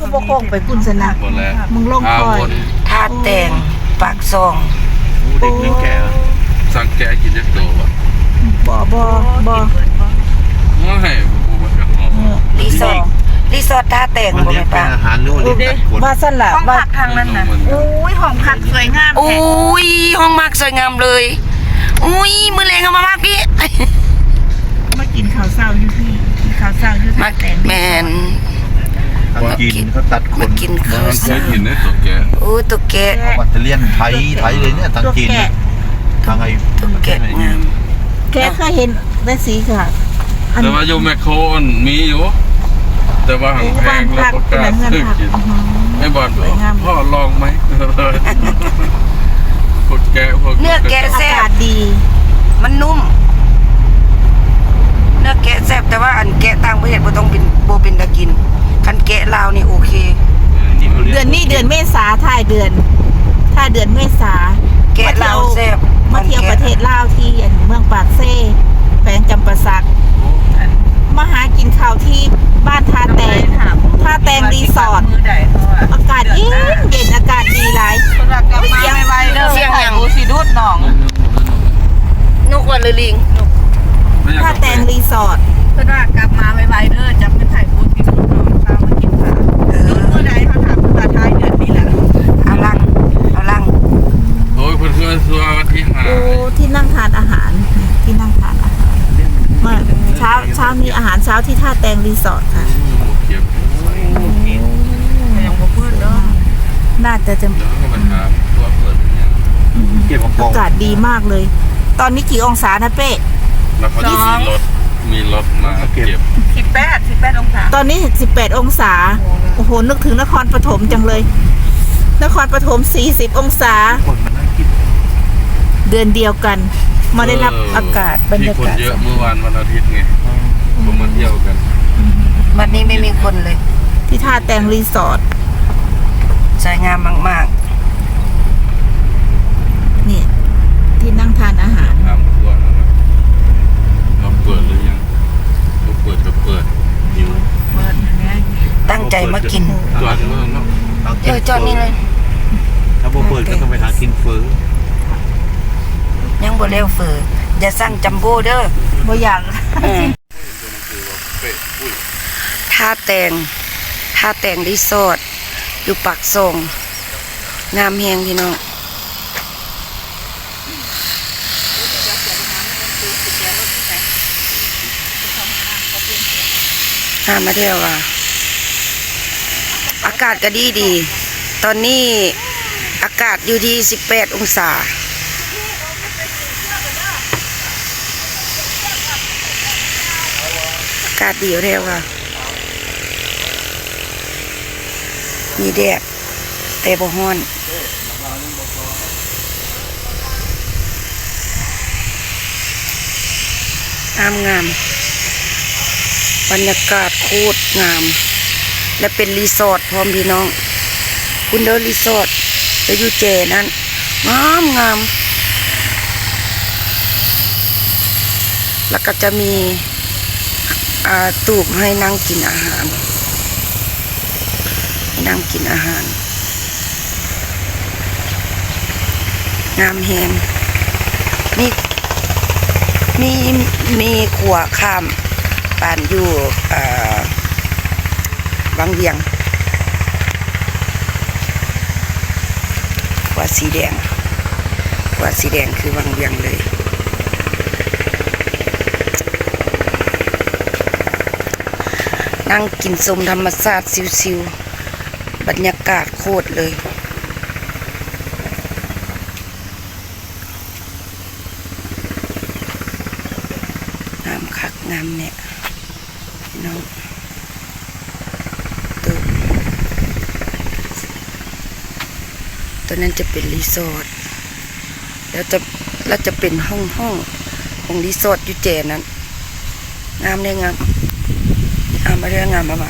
ຄືບໍ່ໂຄ້ງໄປພຸ້ນຊັ້ນນະ ບໍ່ແລ້ວ ມຶງລົງຄ່ອຍ ທ່າແຕງ ປາກຊ່ອງ ໂອ້ ເດັກຍັງແກະ ສັ່ງແກະໃຫ້ກິນຈັກໂຕບໍ່? ບໍ່ ບໍ່ ບໍ່ ບໍ່ໃຫ້ ບໍ່ ບໍ່ຢາກເອົາ ເອີ ຣີສອດ ຣີສອດທ່າແຕງ ມັນ ບໍ່ແມ່ນ ເປັນອາຫານ ຫຼືວ່າເດັກຕັດຂົນ ວ່າຊັ້ນລະ ຫ້ອງພັກທາງນັ້ນນະ ໂອ້ຍ ຫ້ອງພັກສວຍງາມແທ້ ໂອ້ຍ ຫ້ອງພັກສວຍງາມເລີຍ ໂອ້ຍ ມື້ແລງເຮົາມາພັກພີ້ ມາກິນເຂົ້າເຊົ້າຢູ່ພີ້ ກິນເຂົ້າເຊົ້າຢູ່ທ່າແຕງ ແມ່ນ ທາງຈີນເຂົາຕັດຂົນ ມາກິນເຂົ້າເຊົ້າ ເຄີຍເຫັນເດ້ຕົວແກະ ໂອ້ ຕົວແກະ ເອົາບັດຕະລຽນໄຖ ໄຖເລີຍເນຍ ທາງຈີນ ທາງໄອ້ ຕົວແກະງາມ ແກະເຄີຍເຫັນແຕ່ສີຂາວ ແຕ່ວ່າຢູ່ແມັກໂຄນມີຢູ່ ແຕ່ວ່າຫັ້ນແພງ ແລ້ວບໍ່ກ້າຊື້ກິນ ໃນບ້ານພໍ່ລອງໄໝ ພວກແກະ ພວກ ເນື້ອແກະແຊບ ອາກາດດີ ມັນນຸ້ມ ເນື້ອແກະແຊບ ແຕ່ວ່າອັນແກະຕ່າງປະເທດບໍ່ຕ້ອງເປັນ ບໍ່ເປັນຕາກິນ ຄັນແກະລາວນີ້ໂອເຄ ເດືອນນີ້ເດືອນເມສາ ທ້າຍເດືອນ ທ້າຍເດືອນເມສາ ແກະລາວແຊບ ມາທ່ຽວ ມາທ່ຽວປະເທດລາວທີ່ອັນເມືອງປາກເຊ ແຂວງຈຳປາສັກ ມາຫາກິນເຂົ້າທີ່ບ້ານທ່າແຕງ ທ່າແຕງຣີສອດ ອາກາດເຢັນໆ ອາກາດດີຫຼາຍ ເພິ່ນວ່າກັບມາໄວໆເດີ ສຽງຫຍັງ ໄພບູຊິດູດໜອງ ນົກວ່າ ຫຼື ລີງ? ທ່າແຕງຣີສອດ ເພິ່ນວ່າກັບມາໄວໆເດີ ຈັກແມ່ນໄພບູຊິດູດໜອງ ພາມາກິນຂ້າວ ເອີ ມື້ໃດເຮົາຖາມເພິ່ນວ່າທ້າຍເດືອນນີ້ແຫຼະ ເອົາລັງ ເອົາລັງ ໂອ້ຍ ເພິ່ນຄືວ່າວັນທີຫ້າ ໂອ້ ທີ່ນັ່ງທານອາຫານ ທີ່ນັ່ງທານອາຫານ ເມື່ອເຊົ້າ ເຊົ້ານີ້ອາຫານເຊົ້າທີ່ທ່າແຕງຣີສອດ ອືມ ບໍ່ຂຽມ ໂອ້ຍ ຍັງບໍ່ເປີດເດີ ໜ້າຈະ ຈະ ເດີ ເຮົາກໍໄປຫາຕົວເປີດຫຍັງ ເກັບຂອງ ອາກາດດີມາກເລີຍ ຕອນນີ້ກີ່ອົງສານະເປ້? ແລ້ວເຂົາຈະມີລົດ ມີລົດມາເກັບ ສິບແປດ ສິບແປດອົງສາ ຕອນນີ້ສິບແປດອົງສາ ໂອ້ໂຫ ນຶກເຖິງນະຄອນປະຖົມຈັງເລີຍ ນະຄອນປະຖົມສີ່ສິບອົງສາ ຄົນມານັ່ງກິນ ເດືອນດຽວກັນ ມາໄດ້ຮັບ ເອີ ອາກາດ ບັນຍາກາດ ທີ່ຄົນເຍອະມື້ວານວັນອາທິດໄງ ອືມ ຄົນມາທ່ຽວກັນ ບັດນີ້ໄມ່ມີຄົນເລີຍ ທີ່ທ່າແຕງຣີສອດ ສວຍງາມມາກໆ ນີ້ ທີ່ນັ່ງທານອາຫານ ຖາມຄົວເຮົາເນາະ ເຮົາເປີດຫຼືຍັງ ບໍ່ເປີດກໍເປີດ ຫິວ ເປີດແນ່ໆ ຕັ້ງໃຈມາກິນ ຈອດເນາະ ເອີ ຈອດນີ້ເລີຍ ຖ້າບໍ່ເປີດກໍຕ້ອງໄປຫາກິນເຝີ ຍັງບໍ່ແລ້ວເຝີ ຢ່າສັ່ງຈັມໂບ້ເດີ ບໍ່ຢາກ ເອີ ທ່າແຕງ ທ່າແຕງຣີສອດ ຢູ່ປາກຊ່ອງ ງາມແຮງພີ່ນ້ອງ ງາມມາແທ້ວ່າ ອາກາດກໍດີດີ ຕອນນີ້ອາກາດຢູ່ທີ່ສິບແປດອົງສາ ອາກາດດີແທ້ວ່າ ມີແດດ ແຕ່ບໍ່ຮ້ອນ ງາມໆ ບັນຍາກາດໂຄດງາມ ແລະ ເປັນຣີສອດພ້ອມ ພີ່ນ້ອງ ພຸ້ນເດີ ຣີສອດ ແລະ ຢູ່ແຈນັ້ນ ງາມໆ ແລ້ວກໍຈະມີ ອ່າ ຕູບໃຫ້ນັ່ງກິນອາຫານ ໃຫ້ນັ່ງກິນອາຫານ ງາມແຮງ ມີ ມີ ມີຂົວຂ້າມປານຢູ່ ເອີ ວັງວຽງ ຂົວສີແດງ ຂົວສີແດງຄືວັງວຽງເລີຍ. ນັ່ງກິນຊົມທຳມະຊາດຊິວໆ ບັນຍາກາດໂຄດເລີຍ ງາມຄັກງາມແນ່ ພີ່ນ້ອງ ໂຕ ໂຕນັ້ນຈະເປັນຣີສອດ ແລ້ວຈະ ແລ້ວຈະເປັນຫ້ອງ ຫ້ອງຂອງຣີສອດຢູ່ແຈນັ້ນ ງາມເດ້ ງາມ ງາມ ງາມ ງາມ ງາມ.